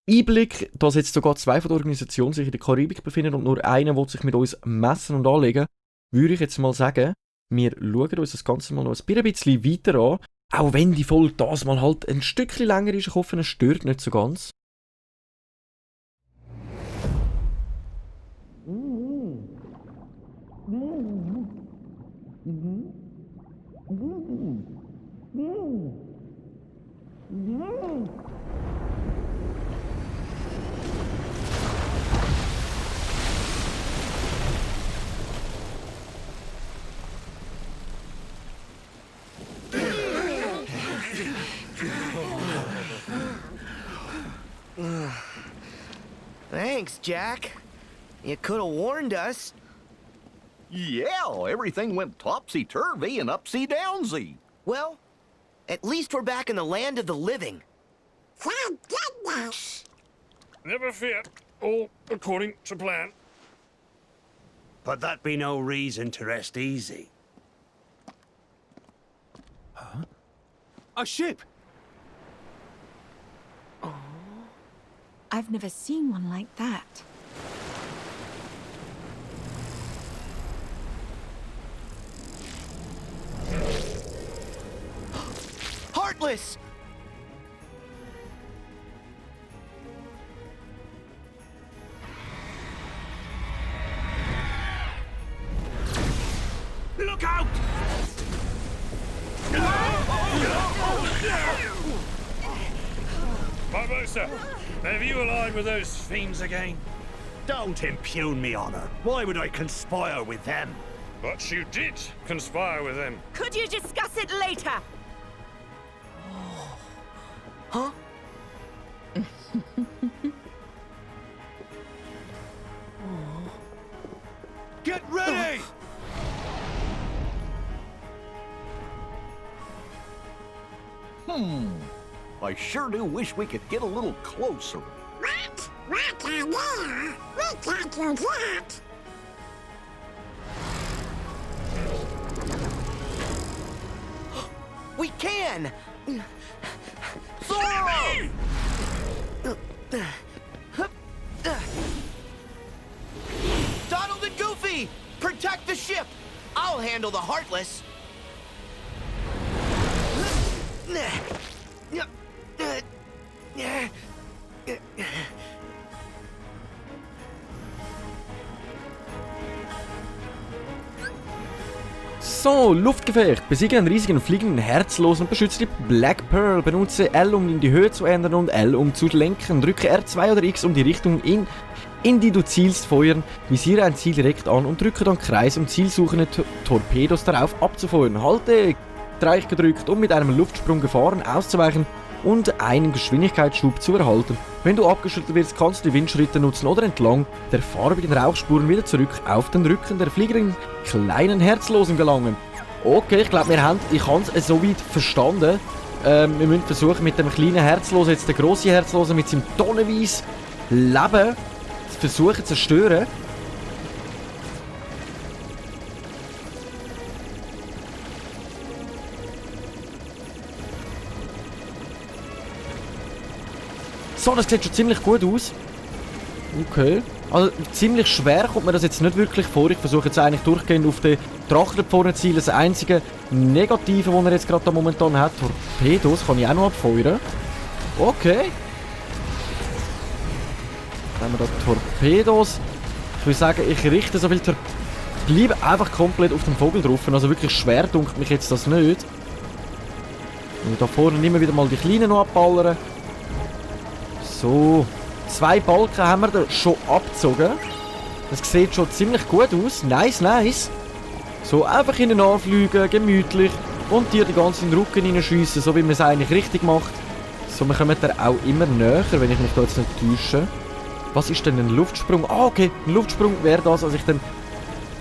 Einblick, dass jetzt sogar 2 von der Organisation sich in der Karibik befinden und nur einer will sich mit uns messen und anlegen, würde ich jetzt mal sagen, wir schauen uns das Ganze mal noch ein bisschen weiter an. Auch wenn die Folge das mal halt ein Stückchen länger ist, ich hoffe, es stört nicht so ganz. Thanks, Jack. You could have warned us. Yeah, everything went topsy-turvy and upsy-downsy. Well, at least we're back in the land of the living. Thank goodness. Never fear. All according to plan. But that be no reason to rest easy. A ship! I've never seen one like that. Heartless! Look out! Barbosa, have you allied with those fiends again? Don't impugn me honor. Why would I conspire with them? But you did conspire with them. Could you discuss it later? Huh? Get ready! I sure do wish we could get a little closer. What? What are there? We can't do that. We can! Zoro! Donald and Goofy! Protect the ship! I'll handle the Heartless! So, Luftgefecht. Besiege einen riesigen fliegenden Herzlosen und beschütze die Black Pearl. Benutze L, um in die Höhe zu ändern und L, um zu lenken. Drücke R2 oder X, um die Richtung in die du zielst, feuern. Visiere ein Ziel direkt an und drücke dann Kreis, um zielsuchende Torpedos darauf abzufeuern. Halte Dreieck gedrückt, um mit einem Luftsprung Gefahren auszuweichen und einen Geschwindigkeitsschub zu erhalten. Wenn du abgeschüttelt wirst, kannst du die Windschritte nutzen oder entlang der farbigen Rauchspuren wieder zurück auf den Rücken der fliegenden kleinen Herzlosen gelangen. Okay, ich glaube, ich habe es soweit verstanden. Wir müssen versuchen, mit dem kleinen Herzlosen, jetzt der grosse Herzlosen, mit seinem tonnenweise Leben versuchen zu zerstören. So, das sieht schon ziemlich gut aus. Okay. Also ziemlich schwer kommt mir das jetzt nicht wirklich vor. Ich versuche jetzt eigentlich durchgehend auf den Drachen vorne zu zielen. Das einzige Negative, das er jetzt gerade da momentan hat, Torpedos, kann ich auch noch abfeuern. Okay. Dann haben wir da Torpedos. Ich würde sagen, ich richte so viel bleibe einfach komplett auf den Vogel drauf. Also wirklich schwer dunkelt mich jetzt das nicht. Und da vorne immer wieder mal die Kleinen noch abballern. So, 2 Balken haben wir da schon abgezogen. Das sieht schon ziemlich gut aus. Nice, nice. So, einfach innen anfliegen, gemütlich. Und dir die ganze in den Rücken reinschiessen, so wie man es eigentlich richtig macht. So, wir kommen da auch immer näher, wenn ich mich da jetzt nicht täusche. Was ist denn ein Luftsprung? Ah, okay, ein Luftsprung wäre das, als ich dann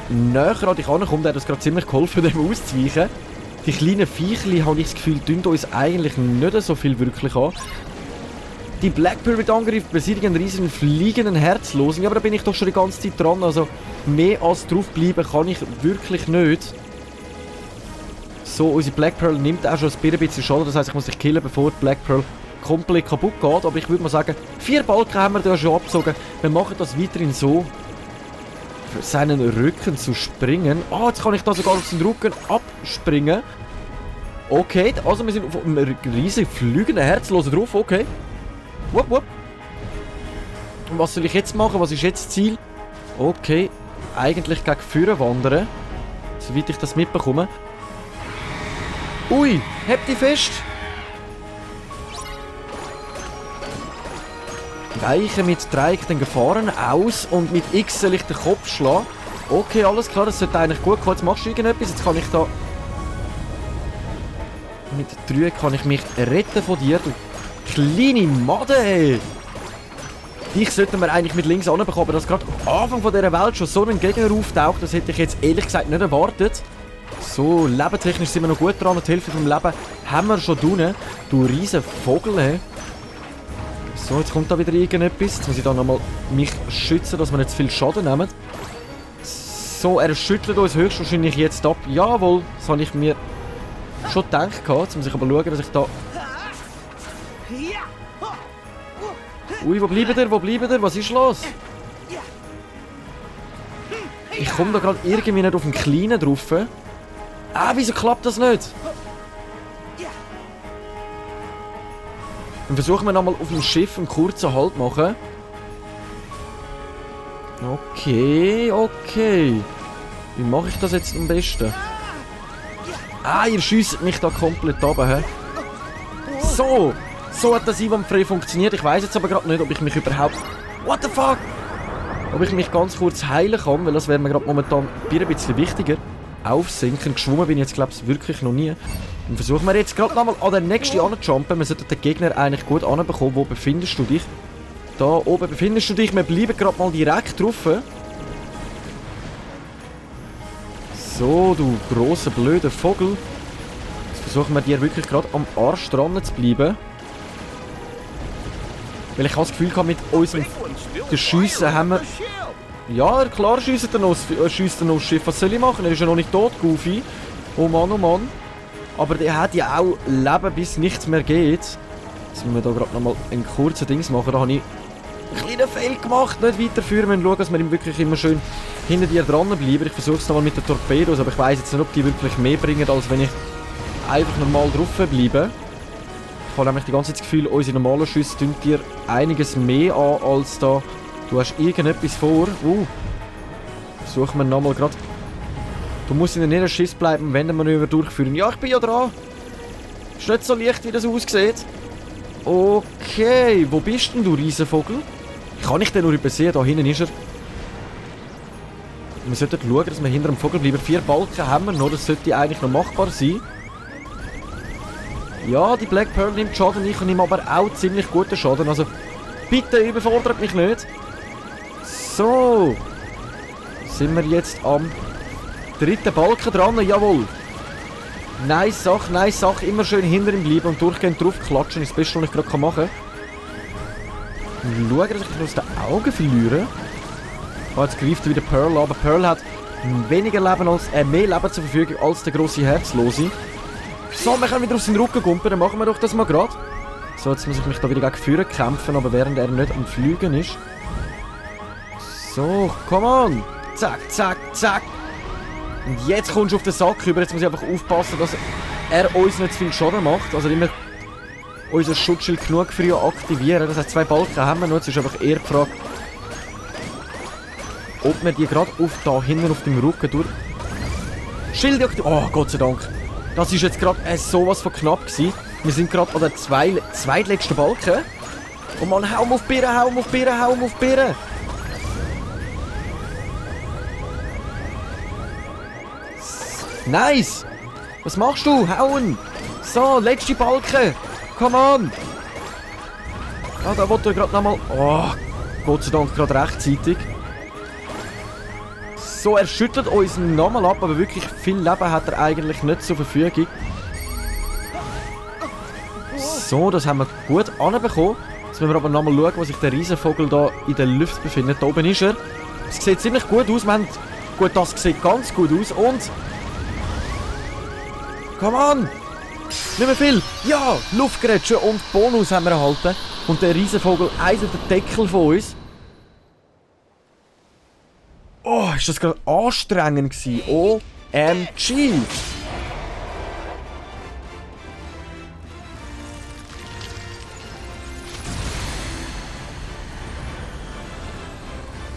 näher an dich ankomme. Der hat das gerade ziemlich geholfen, dem auszuweichen. Die kleinen Viechli, habe ich das Gefühl, tun uns eigentlich nicht so viel wirklich an. Die Black Pearl wird angegriffen, besiegen einen riesigen fliegenden Herzlosen. Ja, aber da bin ich doch schon die ganze Zeit dran. Also mehr als draufbleiben kann ich wirklich nicht. So, unsere Black Pearl nimmt auch schon ein bisschen Schaden. Das heisst, ich muss dich killen, bevor die Black Pearl komplett kaputt geht. Aber ich würde mal sagen, 4 Balken haben wir da schon abgezogen. Wir machen das weiterhin so, für seinen Rücken zu springen. Ah, jetzt kann ich da sogar auf seinen Rücken abspringen. Okay, also wir sind auf einem riesigen fliegenden Herzlosen drauf. Okay. Wupp, wupp. Und was soll ich jetzt machen? Was ist jetzt das Ziel? Okay, eigentlich gegen Führer wandern. Soweit ich das mitbekomme. Ui, hebt die fest. Weiche mit Dreieck den Gefahren aus und mit X soll ich den Kopf schlagen. Okay, alles klar, das sollte eigentlich gut kommen. Jetzt machst du irgendetwas, jetzt kann ich da... Mit 3 kann ich mich retten von dir, du kleine Made, ey! Dich sollten wir eigentlich mit links anbekommen, aber dass gerade am Anfang von dieser Welt schon so ein Gegner auftaucht, das hätte ich jetzt ehrlich gesagt nicht erwartet. So, lebentechnisch sind wir noch gut dran und die Hälfte vom Leben haben wir schon drinnen. Du riesen Vogel, ey. So, jetzt kommt da wieder irgendetwas. Jetzt muss ich da nochmal mich schützen, dass wir nicht zu viel Schaden nehmen. So, er schüttelt uns höchstwahrscheinlich jetzt ab. Jawohl, das habe ich mir schon gedacht. Jetzt muss ich aber schauen, dass ich da... Ui, wo bleibt er? Wo bleibt er? Was ist los? Ich komme da gerade irgendwie nicht auf den Kleinen drauf. Ah, wieso klappt das nicht? Dann versuchen wir nochmal auf dem Schiff einen kurzen Halt machen. Okay, okay. Wie mache ich das jetzt am besten? Ah, ihr schiesst mich da komplett runter, hä? So! So hat das einwandfrei funktioniert. Ich weiss jetzt aber gerade nicht, ob ich mich überhaupt... What the fuck? Ob ich mich ganz kurz heilen kann, weil das wäre mir gerade momentan ein bisschen wichtiger. Aufsinken. Geschwommen bin ich jetzt, glaube ich, wirklich noch nie. Dann versuchen wir jetzt gerade nochmal an den nächsten anzujumpen. Wir sollten den Gegner eigentlich gut anbekommen. Wo befindest du dich? Da oben befindest du dich. Wir bleiben gerade mal direkt drauf. So, du grosser, blöder Vogel. Jetzt versuchen wir dir wirklich gerade am Arsch dran zu bleiben. Weil ich habe das Gefühl, mit unserem Schiessen haben wir... Ja, klar schiesst er noch das Schiff. Was soll ich machen? Er ist ja noch nicht tot, Goofy. Oh Mann, oh Mann. Aber der hat ja auch Leben, bis nichts mehr geht. Jetzt müssen wir da gerade nochmal einen kurzen Dings machen. Da habe ich einen kleinen Fail gemacht. Nicht weiterführen. Wir müssen schauen, dass wir ihm wirklich immer schön hinter dir dranbleiben. Ich versuche es nochmal mit den Torpedos, aber ich weiss jetzt nicht, ob die wirklich mehr bringen, als wenn ich einfach normal drauf bleibe. Ich habe nämlich die ganze Zeit das Gefühl, unsere normalen Schüsse tun dir einiges mehr an, als da. Du hast irgendetwas vor. Versuchen wir nochmal gerade Du musst in der näheren Schiff bleiben, wenn Manöver durchführen. Ja, ich bin ja dran. Ist nicht so leicht, wie das aussieht. Okay, wo bist denn du, Riesenvogel? Kann ich den nur übersehen? Da hinten ist er. Wir sollten schauen, dass wir hinter dem Vogel bleiben. 4 Balken haben wir noch, das sollte eigentlich noch machbar sein. Ja, die Black Pearl nimmt Schaden, ich nehme aber auch ziemlich guten Schaden. Also, bitte überfordert mich nicht. So. Sind wir jetzt am 3. Balken dran? Jawohl. Nice Sache. Immer schön hinter ihm bleiben und durchgehend drauf klatschen. Ist das Beste, was ich gerade machen kann. Schauen, dass ich ihn aus den Augen verliere. Oh, jetzt greift er wieder Pearl an. Aber Pearl hat weniger Leben als, mehr Leben zur Verfügung als der grosse Herzlose. So, wir können wieder auf seinen Rücken gumpen. Dann machen wir doch das mal gerade. So, jetzt muss ich mich da wieder gegen Führer kämpfen, aber während er nicht am Fliegen ist. So, come on. Zack. Und jetzt kommst du auf den Sack rüber. Jetzt muss ich einfach aufpassen, dass er uns nicht zu viel Schaden macht. Also immer unser Schutzschild genug früh aktivieren. Das heißt, 2 Balken haben wir noch. Jetzt ist einfach eher die Frage, ob wir die gerade da hinten auf dem Rücken durch... Schild aktivieren. Oh, Gott sei Dank. Das ist jetzt gerade sowas von knapp gewesen. Wir sind gerade an der zweitletzten Balken. Und man, hau auf Birne. Nice! Was machst du? Hauen! So, letzte Balken! Come on! Ah, da wollte er gerade nochmal... Oh, Gott sei Dank gerade rechtzeitig. So, er schüttelt uns nochmal ab, aber wirklich viel Leben hat er eigentlich nicht zur Verfügung. So, das haben wir gut anbekommen. Jetzt müssen wir aber nochmal schauen, wo sich der Riesenvogel da in der Luft befindet. Da oben ist er. Es sieht ziemlich gut aus. Gut, das sieht ganz gut aus. Und... Come on! Nicht mehr viel! Ja! Luftgrätsche und Bonus haben wir erhalten. Und der Riesenvogel eiset den Deckel von uns. Oh, ist das gerade anstrengend gewesen. OMG!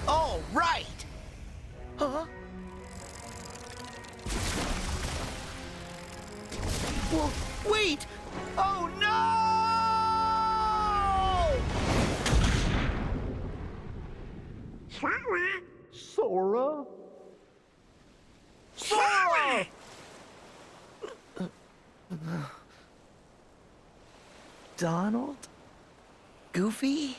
All right! Huh? Well, wait! Oh no! Sora? Sora! Donald? Goofy?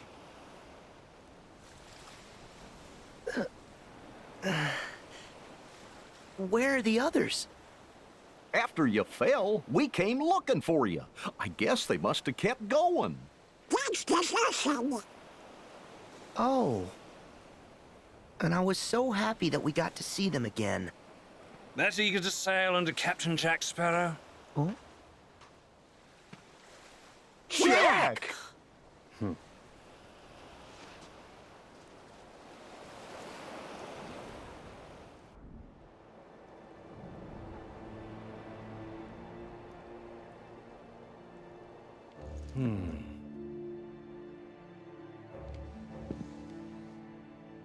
Where are the others? After you fell, we came looking for you. I guess they must have kept going. That's desertion. Oh. And I was so happy that we got to see them again. That eager to sail under Captain Jack Sparrow? Oh? Jack!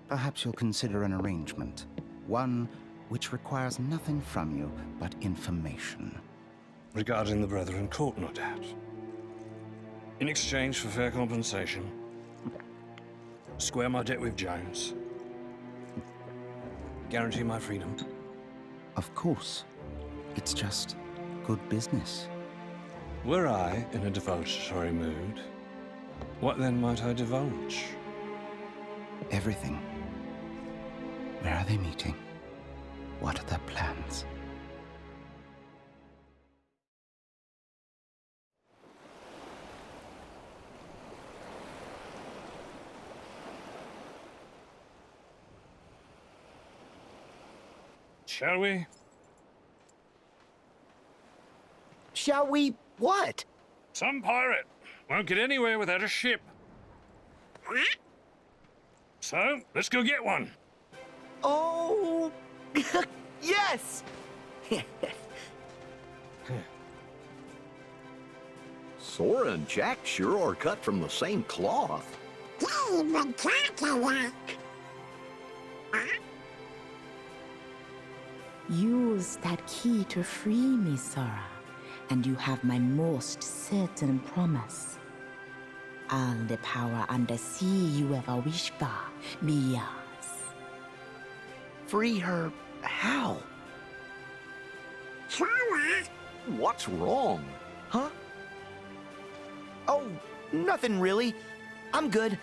Perhaps you'll consider an arrangement. One which requires nothing from you but information. Regarding the Brethren Court, no doubt. In exchange for fair compensation, square my debt with Jones, guarantee my freedom. Of course. It's just good business. Were I in a divulgatory mood, what then might I divulge? Everything. Where are they meeting? What are their plans? Shall we? Shall we what? Some pirate won't get anywhere without a ship. So, let's go get one. Oh, yes! Sora and Jack sure are cut from the same cloth. David Cadillac. Use that key to free me, Sora, and you have my most certain promise. All the power under sea you ever wished for be yours. Free her how? Sora? What's wrong? Huh? Oh, nothing really. I'm good.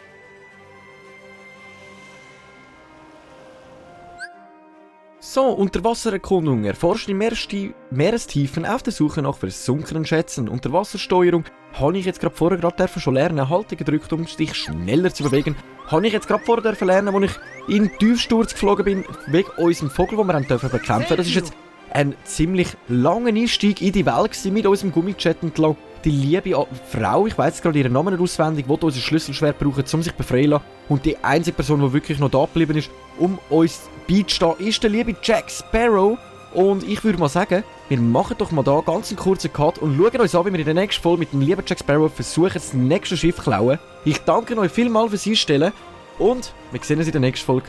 So, Unterwassererkundung. Erforscht die Meerestiefen auf der Suche nach versunkenen Schätzen. Unterwassersteuerung habe ich jetzt gerade vorher schon lernen. Halte gedrückt, um dich schneller zu bewegen. Habe ich jetzt gerade vorher lernen, als ich in den Tiefsturz geflogen bin, wegen unserem Vogel, den wir bekämpfen durften. Das ist jetzt ein ziemlich langer Einstieg in die Welt mit unserem Gummijet entlang. Die liebe Frau, ich weiss gerade ihren Namen nicht auswendig, will unser Schlüsselschwert brauchen, um sich befreien zu lassen. Und die einzige Person, die wirklich noch da geblieben ist, um uns beizustehen, ist der liebe Jack Sparrow. Und ich würde mal sagen, wir machen doch mal da ganz einen kurzen Cut und schauen uns an, wie wir in der nächsten Folge mit dem lieben Jack Sparrow versuchen, das nächste Schiff zu klauen. Ich danke euch vielmals fürs Einstellen und wir sehen uns in der nächsten Folge.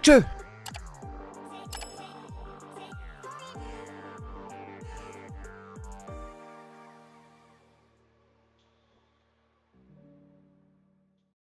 Tschö!